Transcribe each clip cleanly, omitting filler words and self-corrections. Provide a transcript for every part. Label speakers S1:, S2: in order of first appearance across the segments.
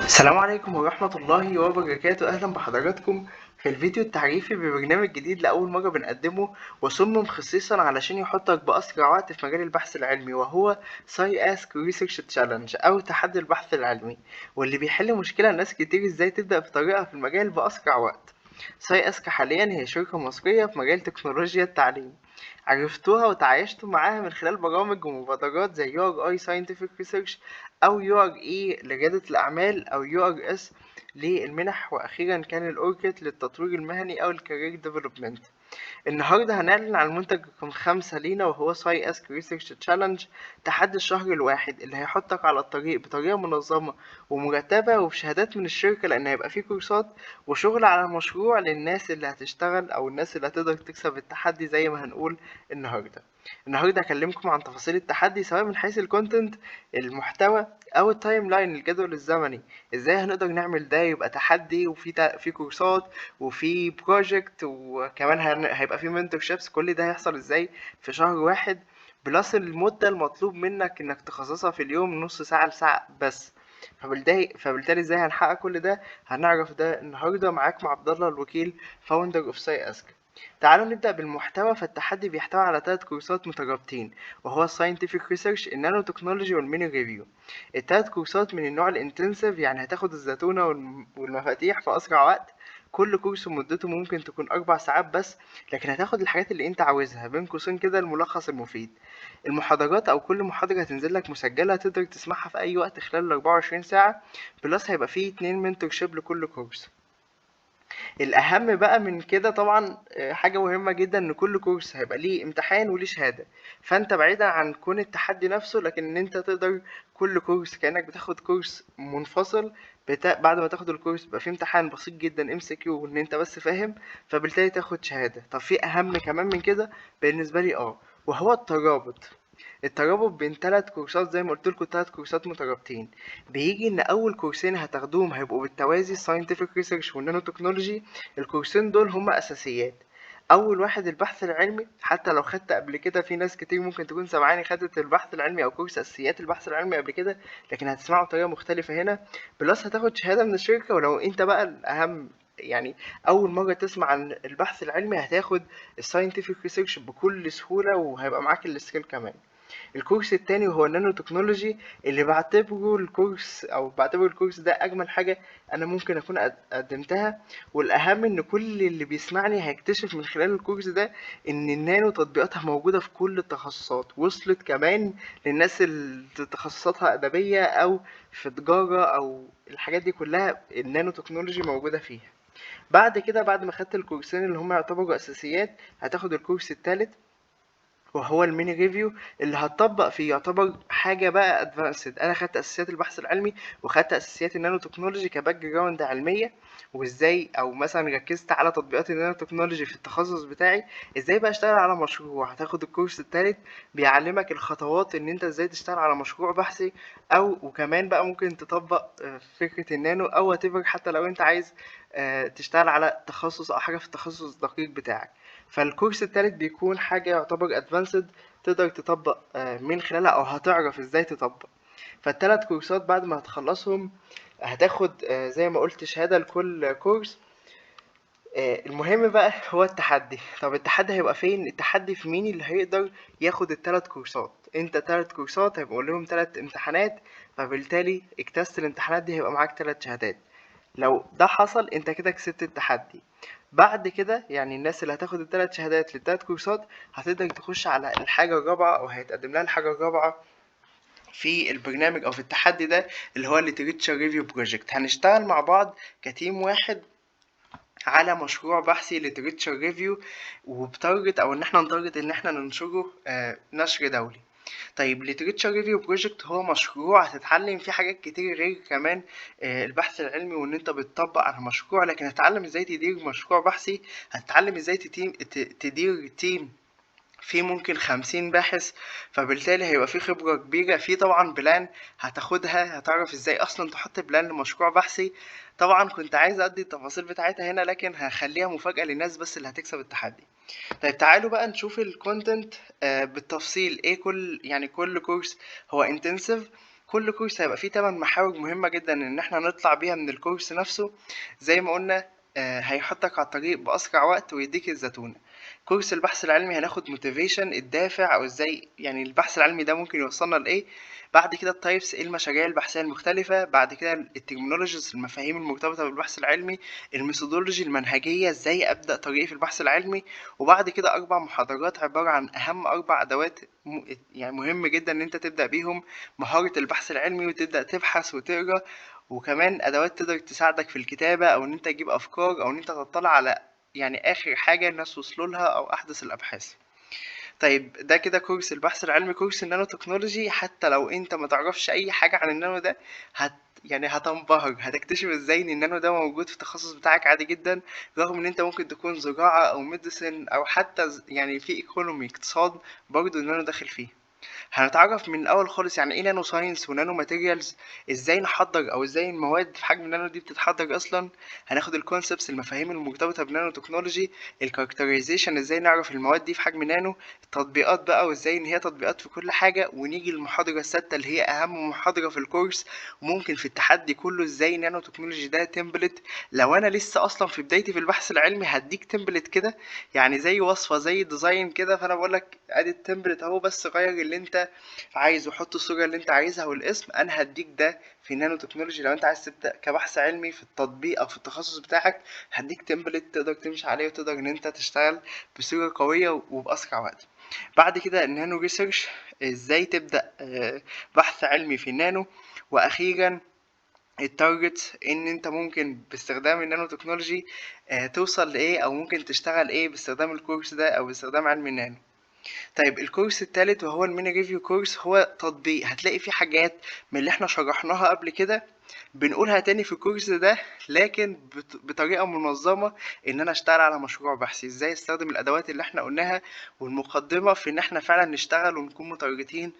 S1: السلام عليكم ورحمة الله وبركاته. أهلا بحضراتكم في الفيديو التعريفي ببرنامج جديد لأول مرة بنقدمه، وصمم خصيصا علشان يحطك بأسرع وقت في مجال البحث العلمي، وهو SciAsk Research Challenge أو تحدي البحث العلمي، واللي بيحل مشكلة لناس كتير ازاي تبدأ في طريقها في المجال بأسرع وقت. SciAsk حاليا هي شركة مصرية في مجال تكنولوجيا التعليم، عرفتوها وتعايشتوا معاها من خلال برامج ومبادرات زي URI Scientific Research أو URE لريادة الأعمال أو URS للمنح، وأخيرا كان ال ORCID للتطوير المهني أو ال career development. النهاردة هنعلن عن المنتج رقم 5 لينا، وهو SciAsk Research Challenge، تحدي الشهر الواحد اللي هيحطك على الطريق بطريقة منظمة ومرتبة وبشهادات من الشركة، لأن هيبقى فيه كورسات وشغل على مشروع للناس اللي هتشتغل أو الناس اللي هتقدر تكسب التحدي زي ما هنقول النهاردة. النهاردة هكلمكم عن تفاصيل التحدي سواء من حيث ال content المحتوى أو ال timeline الجدول الزمني، ازاي هنقدر نعمل ده يبقى تحدي وفي في كورسات وفي project، وكمان هيبقى في mentorships. كل ده هيحصل ازاي في شهر واحد، plus المدة المطلوب منك انك تخصصها في اليوم نص ساعة لساعة بس. فبالتالي ازاي هنحقق كل ده هنعرف ده النهارده معاك مع عبد الله الوكيل founder of SciAsk. تعالوا نبدأ بالمحتوى. فالتحدي بيحتوي على 3 كورسات مترابطين، وهو ال scientific research، ال nanotechnology، وال mini review. التلات كورسات من النوع ال intensive، يعني هتاخد الزيتونة والمفاتيح في أسرع وقت. كل كورس مدته ممكن تكون 4 ساعات بس، لكن هتاخد الحاجات اللي انت عاوزها بين قوسين كده الملخص المفيد. المحاضرات أو كل محاضرة هتنزل لك مسجلة تقدر تسمعها في أي وقت خلال ال 24 ساعة، plus هيبقى فيه 2 mentorship لكل كورس. الأهم بقى من كده طبعا، حاجة مهمة جدا، إن كل كورس هيبقى ليه امتحان وليه شهادة. فأنت بعيدا عن كون التحدي نفسه، لكن إن أنت تقدر كل كورس كأنك بتاخد كورس منفصل، بعد ما تاخد الكورس بيبقى فيه امتحان بسيط جدا MCQ وإن أنت بس فاهم، فبالتالي تاخد شهادة. طب في أهم كمان من كده بالنسبة لي، وهو الترابط. الترابط بين 3 كورسات زي ما قلت لكم، 3 كورسات مترابطين. بيجي ان اول كورسين هتاخدوهم هيبقوا بالتوازي scientific research والنانو تكنولوجي. الكورسين دول هما اساسيات. اول واحد البحث العلمي، حتى لو خدت قبل كده، في ناس كتير ممكن تكون سامعاني خدت البحث العلمي او كورس اساسيات البحث العلمي قبل كده، لكن هتسمعه بطريقه مختلفه هنا. plus هتاخد شهاده من الشركه. ولو انت بقى الاهم يعني اول مره تسمع عن البحث العلمي، هتاخد ال scientific research بكل سهوله وهيبقى معاك ال skill كمان. الكورس التاني وهو النانو تكنولوجي، اللي بعتبره الكورس او بعتبر الكورس ده اجمل حاجه انا ممكن اكون قدمتها. والاهم ان كل اللي بيسمعني هيكتشف من خلال الكورس ده ان النانو تطبيقاتها موجوده في كل التخصصات، وصلت كمان للناس اللي تخصصاتها ادبيه او في تجاره او الحاجات دي كلها، النانو تكنولوجي موجوده فيها. بعد كده بعد ما خدت الكورسين اللي هم يعتبروا اساسيات، هتاخد الكورس التالت وهو ال mini review، اللي هتطبق فيه يعتبر حاجة بقى advanced. انا خدت اساسيات البحث العلمي وخدت اساسيات ال nanotechnology ك background علمية، وازاي او مثلا ركزت على تطبيقات النانو تكنولوجي في التخصص بتاعي، ازاي بقى اشتغل على مشروع. هتاخد الكورس التالت بيعلمك الخطوات ان انت ازاي تشتغل على مشروع بحثي، او وكمان بقى ممكن تطبق فكرة النانو او whatever، حتى لو انت عايز تشتغل على تخصص او حاجة في التخصص الدقيق بتاعك. فالكورس التالت بيكون حاجة يعتبر advanced تقدر تطبق من خلالها او هتعرف ازاي تطبق. فالتلات كورسات بعد ما هتخلصهم هتاخد زي ما قلت شهادة لكل كورس. المهم بقى هو التحدي. طب التحدي هيبقى فين؟ التحدي في مين اللي هيقدر ياخد التلات كورسات. انت 3 كورسات هيبقوا لهم 3 امتحانات، فبالتالي اجتزت الامتحانات دي هيبقى معاك 3 شهادات. لو ده حصل انت كده كسبت التحدي. بعد كده الناس اللي هتاخد التلات شهادات للتلات كورسات هتقدر تخش على الحاجة الرابعة، أو هيتقدم لها الحاجة الرابعة في البرنامج أو في التحدي ده، اللي هو Literature Review Project. هنشتغل مع بعض ك team واحد على مشروع بحثي Literature Review، وب target أو إن إحنا ن target إن إحنا ننشره نشر دولي. Literature Review Project هو مشروع هتتعلم فيه حاجات كتير غير كمان البحث العلمي وإن أنت بتطبق على مشروع، لكن هتتعلم إزاي تدير مشروع بحثي، هتتعلم إزاي تدير team فيه ممكن 50 باحث، فبالتالي هيبقى فيه خبرة كبيرة. في طبعا plan هتاخدها، هتعرف إزاي أصلا تحط plan لمشروع بحثي. طبعا كنت عايز أدي التفاصيل بتاعتها هنا، لكن هخليها مفاجأة للناس بس اللي هتكسب التحدي. تعالوا بقى نشوف ال content بالتفصيل. ايه كل، يعني كل كورس هو intensive، كل كورس هيبقى فيه 8 محاور مهمة جدا ان احنا نطلع بيها من الكورس نفسه. زي ما قلنا هيحطك على الطريق بأسرع وقت ويديك الزتونة. كورس البحث العلمي هناخد motivation، الدافع، او ازاي يعني البحث العلمي ده ممكن يوصلنا لايه. بعد كده ال types، ايه المشاريع البحثية المختلفة. بعد كده ال terminologies، المفاهيم المرتبطة بالبحث العلمي. ال methodology، المنهجية، ازاي ابدأ طريقي في البحث العلمي. وبعد كده 4 محاضرات عبارة عن اهم 4 ادوات يعني مهم جدا ان انت تبدأ بيهم مهارة البحث العلمي وتبدأ تبحث وتقرأ، وكمان ادوات تقدر تساعدك في الكتابة، او ان انت تجيب افكار، او ان انت تطلع على يعني اخر حاجة الناس وصلوا لها او احدث الابحاث. طيب ده كده كورس البحث العلمي. كورس النانو تكنولوجي حتى لو انت ما تعرفش اي حاجة عن النانو ده يعني هتنبهر، هتكتشف ازاي ان النانو ده موجود في التخصص بتاعك عادي جدا، رغم ان انت ممكن تكون زراعة او medicine او حتى يعني في economy، اقتصاد، برضه النانو داخل فيه. هنتعرف من الاول خالص يعني ايه nano science و nano materials، ازاي نحضر او ازاي المواد في حجم النانو دي بتتحضر اصلا. هناخد ال concepts، المفاهيم المرتبطة ب nano technology، ال characterization، ازاي نعرف المواد دي في حجم نانو، التطبيقات بقى وازاي ان هي تطبيقات في كل حاجة. ونيجي للمحاضره السادسة اللي هي اهم محاضرة في الكورس وممكن في التحدي كله، ازاي nano technology ده template. لو انا لسه اصلا في بدايتي في البحث العلمي هديك template كده، يعني زي وصفه زي design كده، فانا بقول لك ادي ال template اهو، بس غير اللي انت عايزه، حط الصورة اللي انت عايزها والاسم. انا هديك ده في nano technology. لو انت عايز تبدا كبحث علمي في التطبيق او في التخصص بتاعك هديك template تقدر تمشي عليه وتقدر ان انت تشتغل بصورة قوية وباسرع وقت. بعد كده ال nano research، ازاي تبدا بحث علمي في النانو. واخيرا ال target، ان انت ممكن باستخدام ال nano technology توصل لايه، او ممكن تشتغل ايه باستخدام الكورس ده او باستخدام علم النانو. طيب الكورس التالت وهو ال mini review course، هو تطبيق هتلاقي فيه حاجات من اللي احنا شرحناها قبل كده بنقولها تاني في الكورس ده، لكن بطريقة منظمة، ان انا اشتغل على مشروع بحثي، ازاي استخدم الادوات اللي احنا قلناها والمقدمة في ان احنا فعلا نشتغل ونكون متارجتين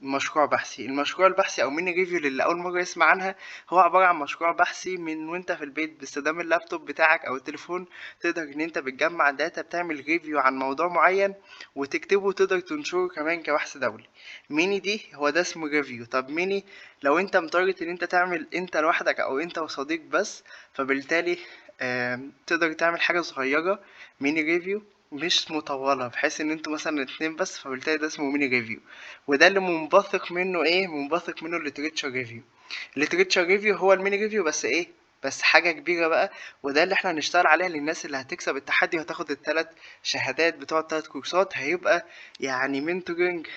S1: مشروع بحثي. المشروع البحثي او mini review للي اول مرة يسمع عنها، هو عبارة عن مشروع بحثي من وانت في البيت باستخدام اللابتوب بتاعك او التليفون، تقدر ان انت بتجمع data، بتعمل review عن موضوع معين وتكتبه وتقدر تنشره كمان كبحث دولي. ميني دي هو ده اسمه review. طب ميني لو انت متارجت ان انت تعمل انت لوحدك او انت وصديق بس، فبالتالي تقدر تعمل حاجة صغيرة mini review مش مطولة، بحيث ان انتوا مثلا 2 بس، فبالتالي ده اسمه mini review. وده اللي منبثق منه ايه؟ منبثق منه ال literature review. ال literature review هو ال mini review بس ايه؟ بس حاجة كبيرة بقى، وده اللي احنا هنشتغل عليها للناس اللي هتكسب التحدي وهتاخد ال3 شهادات بتوع ال3 كورسات. هيبقى يعني mentoring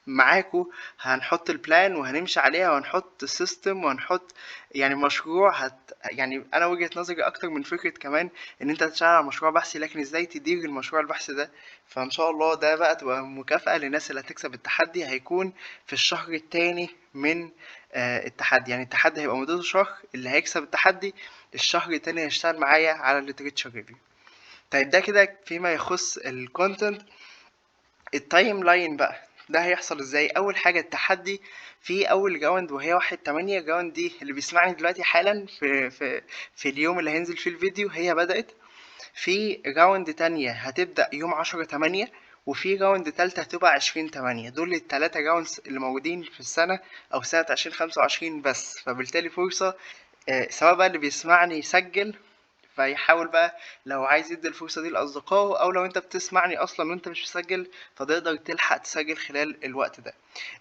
S1: معاكو، هنحط ال plan وهنمشي عليها وهنحط system وهنحط يعني مشروع يعني انا وجهة نظري اكتر من فكرة كمان ان انت تشتغل على مشروع بحثي، لكن ازاي تدير المشروع البحثي ده. فان شاء الله ده بقى تبقى مكافأة للناس اللي هتكسب التحدي، هيكون في الشهر التاني من التحدي. يعني التحدي هيبقى مدته شهر، اللي هيكسب التحدي الشهر التاني هيشتغل معايا على ال literature review. طيب ده كده فيما يخص ال content. ال timeline بقى ده هيحصل ازاي؟ اول حاجة التحدي في اول round وهي 1/8، ال round دي اللي بيسمعني دلوقتي حالا في اليوم اللي هينزل فيه الفيديو هي بدأت. في round تانية هتبدأ يوم 10/8، وفي round تالتة هتبقى 20/8. دول التلاتة rounds اللي موجودين في السنة أو سنة عشرين خمسة وعشرين بس. فبالتالي فرصة، سواء بقى اللي بيسمعني يسجل فيحاول بقى لو عايز يدي الفرصة دي لأصدقائه، أو لو أنت بتسمعني أصلا وأنت مش مسجل فتقدر تلحق تسجل خلال الوقت ده.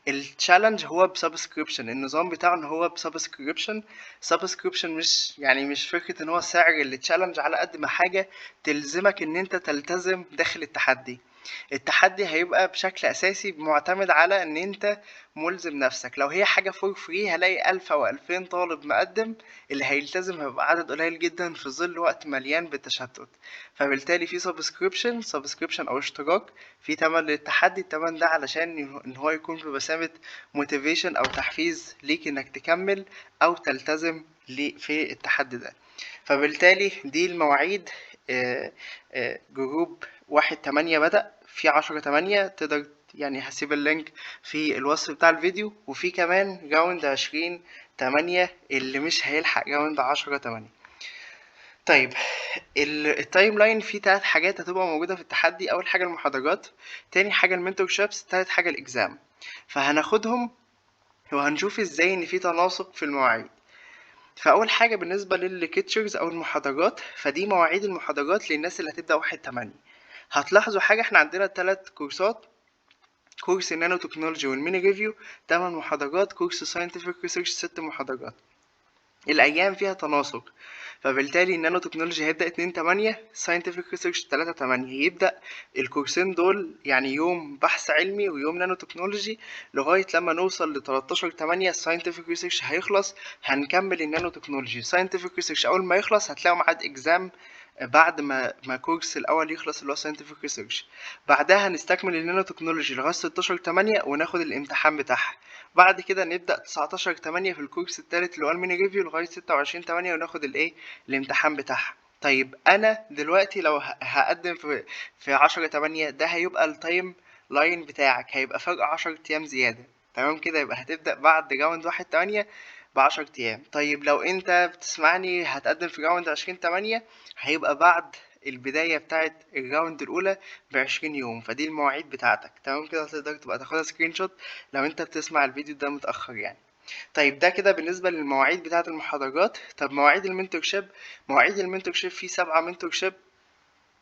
S1: ال challenge هو ب subscription، النظام بتاعه ان هو ب subscription. subscription مش فكرة ان هو سعر ال challenge على قد ما حاجة تلزمك ان انت تلتزم داخل التحدي. التحدي هيبقى بشكل اساسي معتمد على ان انت ملزم نفسك. لو هي حاجة for free هلاقي 1000 او 2000 طالب مقدم، اللي هيلتزم هيبقى عدد قليل جدا في ظل وقت مليان بالتشتت. فبالتالي في subscription او اشتراك، في تمن للتحدي. التمن ده علشان ان هو يكون في بسامة motivation او تحفيز ليك انك تكمل او تلتزم في التحدي ده. فبالتالي دي المواعيد. group 1/8 بدأ في 10/8، تقدر هسيب ال link في الوصف بتاع الفيديو. وفي كمان round 20/8 اللي مش هيلحق round 10/8. ال timeline فيه 3 حاجات هتبقى موجودة في التحدي. أول حاجة المحاضرات، تاني حاجة ال mentorships، تالت حاجة ال exam. فهناخدهم وهنشوف ازاي ان في تناسق في المواعيد. فاول حاجة بالنسبة للل lectures او المحاضرات، فدي مواعيد المحاضرات للناس اللي هتبدا 1/8. هتلاحظوا حاجة، احنا عندنا 3 كورسات، كورس ال nanotechnology وال mini review 8 محاضرات، كورس scientific research 6 محاضرات. الايام فيها تناسق، فبالتالي النانو تكنولوجي هيبدا 2/8، scientific research 3/8. يبدا الكورسين دول يعني يوم بحث علمي ويوم نانو تكنولوجي، لغاية لما نوصل ل 13/8 ال scientific research هيخلص، هنكمل ال nanotechnology. scientific research اول ما يخلص هتلاقوا ميعاد exam بعد ما كورس الاول يخلص اللي هو scientific research. بعدها هنستكمل النانو تكنولوجي لغاية 16/8 وناخد الامتحان بتاعها. بعد كده نبدا 19/8 في الكورس الثالث اللي هو ال mini review لغاية 26/8 وناخد الايه الامتحان بتاعها. طيب انا دلوقتي لو هقدم في 10/8، ده هيبقى ال timeline بتاعك، هيبقى فرق 10 ايام زيادة. تمام كده، يبقى هتبدا بعد round 1/8 ب10 ايام. طيب لو انت بتسمعني هتقدم في round 20/8، هيبقى بعد البداية بتاعت ال round الأولى ب20 يوم. فدي المواعيد بتاعتك. تمام كده، تقدر تبقى تاخدها screenshot لو انت بتسمع الفيديو ده متأخر يعني. طيب ده كده بالنسبة للمواعيد بتاعت المحاضرات. طب مواعيد ال mentorship، مواعيد ال mentorship في 7 mentorship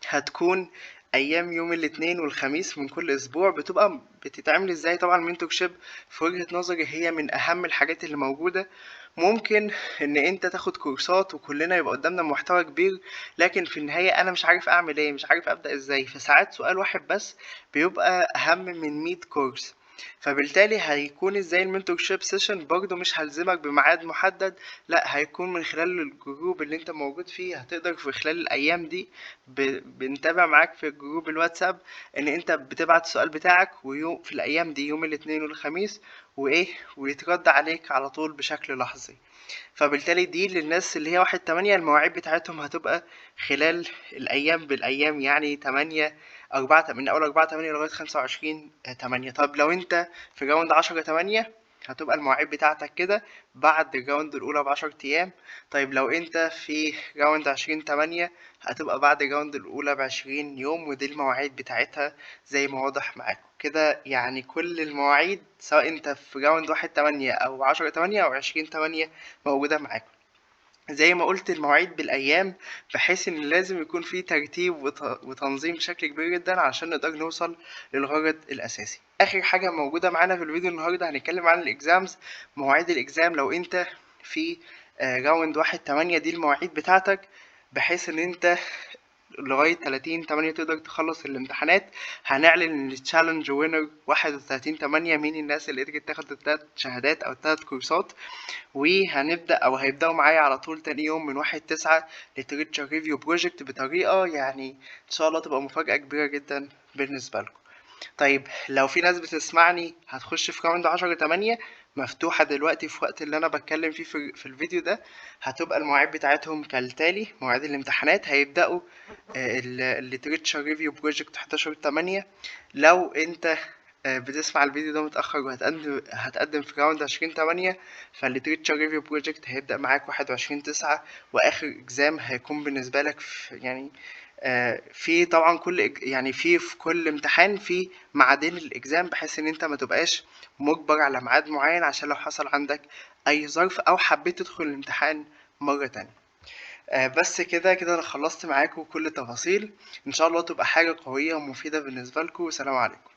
S1: هتكون ايام يوم الاثنين والخميس من كل اسبوع. بتبقى بتتعمل ازاي؟ طبعا ال mentorship في وجهة نظري هي من اهم الحاجات اللي موجودة. ممكن ان انت تاخد كورسات وكلنا يبقى قدامنا محتوى كبير، لكن في النهاية انا مش عارف اعمل ايه، مش عارف ابدأ ازاي. فساعات سؤال واحد بس بيبقى اهم من 100 كورس. فبالتالي هيكون ازاي ال mentorship session؟ برضه مش هلزمك بميعاد محدد، لا هيكون من خلال ال group اللي انت موجود فيه. هتقدر في خلال الايام دي بنتابع معاك في group الواتساب ان انت بتبعت السؤال بتاعك، ويوم في الايام دي يوم الاثنين والخميس وايه، ويترد عليك على طول بشكل لحظي. فبالتالي دي للناس اللي هي 1/8، المواعيد بتاعتهم هتبقى خلال الايام بالايام، يعني 8 4 من اول 4/8 لغاية 25/8. طب لو انت في round 10/8 هتبقى المواعيد بتاعتك كده بعد ال round الاولى ب10 ايام. طيب لو انت في round 20/8 هتبقى بعد ال round الاولى ب20 يوم، ودي المواعيد بتاعتها زي ما واضح معاكم كده. يعني كل المواعيد سواء انت في round 1/8 او 10/8 او 20/8 موجودة معاكم. زي ما قلت المواعيد بالايام، بحيث ان لازم يكون في ترتيب وتنظيم بشكل كبير جدا عشان نقدر نوصل للغرض الاساسي. اخر حاجة موجودة معانا في الفيديو النهارده هنتكلم عن ال exams، مواعيد ال exam. لو انت في round 1/8 دي المواعيد بتاعتك، بحيث ان انت لغاية 30/8 تقدر تخلص الامتحانات. هنعلن ال challenge winner 31/8، مين الناس اللي قدرت تاخد التلات شهادات او التلات كورسات، وهنبدأ او هيبدأوا معايا على طول تاني يوم من 1/9 literature review project، بطريقة يعني ان شاء الله تبقى مفاجأة كبيرة جدا بالنسبة لكم. طيب لو في ناس بتسمعني هتخش في round 10/8 مفتوحة دلوقتي في وقت اللي أنا بتكلم فيه في الفيديو ده، هتبقى المواعيد بتاعتهم كالتالي. مواعيد الامتحانات هيبدأوا ال literature review project 11/8. لو أنت بتسمع الفيديو ده متأخر وهتقدم في round 20/8، فال literature review project هيبدأ معاك 21/9، وآخر exam هيكون بالنسبة لك في يعني في طبعا كل يعني في كل امتحان في ميعادين لل exam، بحيث ان انت ما تبقاش مجبر على ميعاد معين عشان لو حصل عندك اي ظرف او حبيت تدخل الامتحان مرة تانية. بس كده انا خلصت معاكم كل التفاصيل. ان شاء الله تبقى حاجة قوية ومفيدة بالنسبة لكم. والسلام عليكم.